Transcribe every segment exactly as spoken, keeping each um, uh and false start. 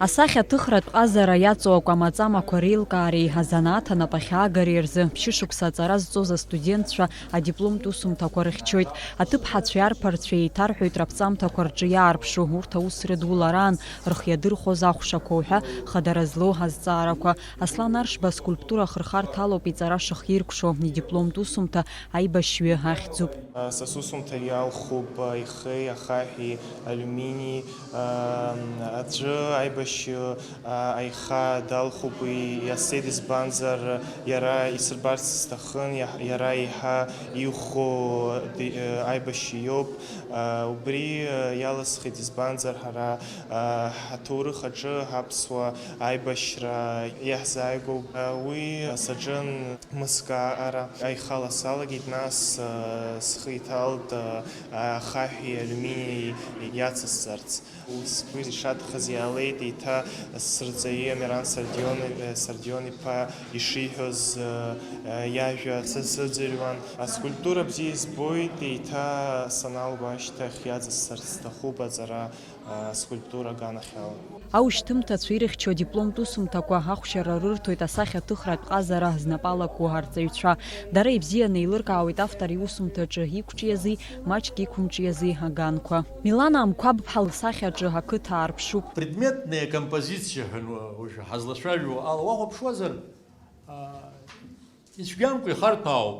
Асахьаҭыхратә ҟазара иаҵоу акәамаҵамақәа реилкаареи азанааҭ анапахьаагареи рзы ԥшьышықәса аҵара зҵоз астудентцәа адипломтә усумҭақәа рыхьчоит. Аҭыԥҳацәеи арԥарцәеи еиҭарҳәоит раԥҵамҭақәа рҿы иаарԥшу, урҭ аус рыдулараан рхы иадырхәоз ахәшақәа уҳәа хадара злоу азҵаарақәа. Аслан Аршба аскульптура ахырхарҭа алоуп иҵара шахиркәшо, идипломтә усумҭа аибашьҩы ахьӡуп. Са сусумҭа иалхуп ихеи ахаҳәи алиумини, аӡәы аибашьҩы аиха далхуп уи иасеит, избанзар иара исырбарц сҭахын, иаҳ-, иара еиҳа иӷәӷәоу ди-, аибашьҩы иоуп. Убри иаласхит, избанзар ҳара ҳаҭоурых аҿы аԥсуа аибашьра иаҳзааигәоуп. Уи саҿын. Мыскаара аихала салагеит, нас, э, схы иҭалт, э, ахаҳәи алиуминии иацысҵарц. Сгәы ишаҭахыз иаалеит, еиҭа сырҵаҩы Амиран Сардион, э, Сардион-иԥа ишиҳәоз, э, э, иажәа сазыӡырҩуан. Аскульптура бзиа избоит, еиҭа саналба ашьҭахь иацысҵарц сҭахуп аҵара. Аскульптура аганахьала. Аушьҭымҭацәа ирыхьчо адипломтә усумҭақәа ахәшьара рырҭоит асахьаҭыхратә ҟазара знапалақәоу арҵаҩцәа. Дара ибзианы еилыркаауеит автор иусумҭаҿы иқәҿиази, маҷк иқәымҿиази аганқәа. Милана Амқәаб-ԥҳа лсахьаҿы ақыҭа аарԥшуп. Предметная композиция ҳәа уажәы ҳазлацәажәо ала уахәаԥшуазар, а, ицәгьамкәа ихарҭәаауп.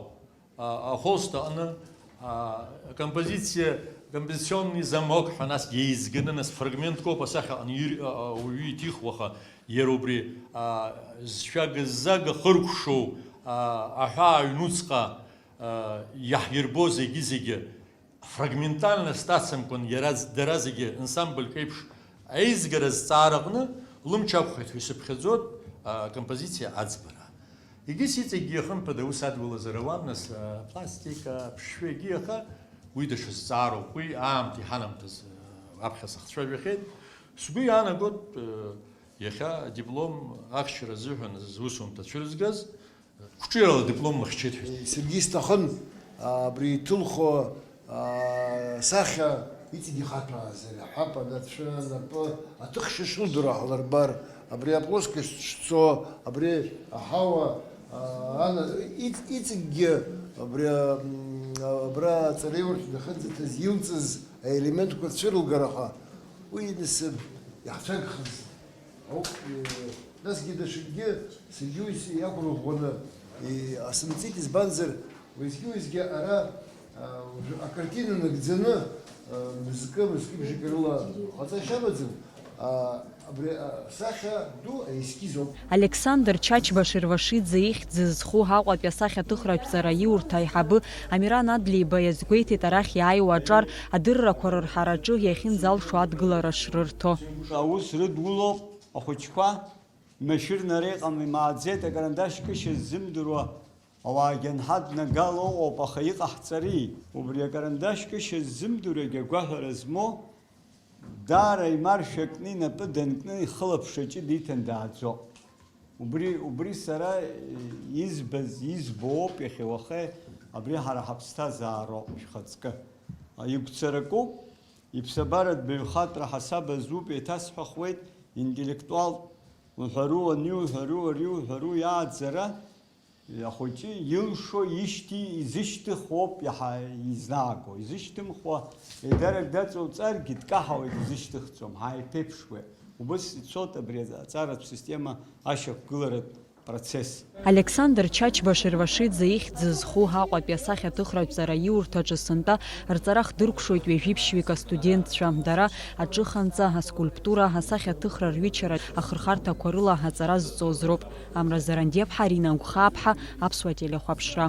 А, ахолст аҟны, а, акомпозициа, композиционный замок ҳәа нас еизганы, нас фрагментк ауп асахьа аҟны ир-, а, а, уаҩы иҭихуа, аха иара убри, а, зшәага-ззага хыркәшоу, а, аҳәаа аҩнуҵҟа, а, иаҳирбо зегьы-зегьы фрагментально сҭацамкәан, иара з-, дара зегьы ансамбльк еиԥш аизгара зҵаара аҟны лымч ақәхеит ҳәа исыԥхьаӡоит, а, акомпозициа аӡбара. Егьыс иҵегьгьы, хымԥада, аус адулазар ауан, нас, а, пластика, аԥшшәы, егьи, аха уи даҽа зҵаароуп, уи аамҭа иҳанамҭаз, а, аԥхьа сахцәажәахьеит. Сгәы иаанагоит, а, иахьа адиплом ахьчара азыҳәан зусумҭа цәырызгаз, қәҿиарала адиплом лыхьчеит ҳәа. Саргьы исҭахын, а, абри иҭылхо, аа, сахьа иҵегь ихаҭәаазар, иаҳҳәап, анацәа напы аҭыхшьа шылдыруа ҳлырбар, абри аплоскость шцо, абри аҳауа, аа, ана-, иҵ-, иҵегьгьы абри, м, абра аҵараиурҭа дахьынӡаҭаз илҵыз аелементқәа цәырылгараха, уи насыԥ иаҳцәагхаз. Ауп, э, насгьы даҽакгьы саргьы уи иақәырӷәӷәаны, э, асымҵит, избанзар, уеизгьы-уеизгьы ара, а, уажәы акартина нагӡаны, а, мызкы, мызкы бжакы рыла ҟаҵашьа амаӡам, а, абри асахьа ду аескиз ауп. Александр Чачба Шервашиӡе ихьӡ зызху Аҟәатәи асахьаҭыхратә ҵараиурҭа аиҳабы Амиран Адлеиба иазгәеиҭеит арахь иааиуа аҿар адыррақәа рырҳараҿы иахьынӡалшо адгылара шрырҭо. Аус рыдулоуп ахәыҷқәа. Машәырнара иҟам, имааӡеит, акарандаш кышьа ззымдыруа ауаагьы анҳаднагала ыҟоуп, аха иҟаҳҵари? Убри акарандаш кышьа ззымдыруагьы агәаҳәара змоу, даара имаршәа кны, инапы данкны, ихылаԥшра ҷыда иҭан дааӡоуп. Убри, убри сара избаз, избо ауп иахьа уаха, абри ҳара ҳаԥсҭазаароуп шәхаҵкы. Игәцаракуп. Иԥсабаратә баҩхатәра ҳасаб азуп, еиҭасҳәахуеит, интеллектуалтә уҳәару, ани уҳәару, ари уҳәару иааӡара, ахәыҷы илшо, ишьҭи, изышьҭыхуоуп иаҳа изнааго. Изышьҭымхуа, еидарак даҵоуҵаргьы, дкаҳауеит, изышьҭыхӡом, ҳааиԥеиԥшуеит. Убыс ицоит абри аҵаратә система ашьақәгыларатә процесс. Александр Чачба Шервашиӡе ихьӡ зху Аҟәатәи асахьаҭыхратә ҵараиурҭаҿы сынтәа рҵара хдыркәшоит ҩажәи ԥшьҩык астудентцәа. Дара аҿыханҵа, аскульптура, асахьаҭыхра рҩычара ахырхарҭақәа рыла аҵара зҵоз роуп. Амра Зарандиаԥҳа, Арина Агәхааԥҳа, Аԥсуа телехәаԥшра.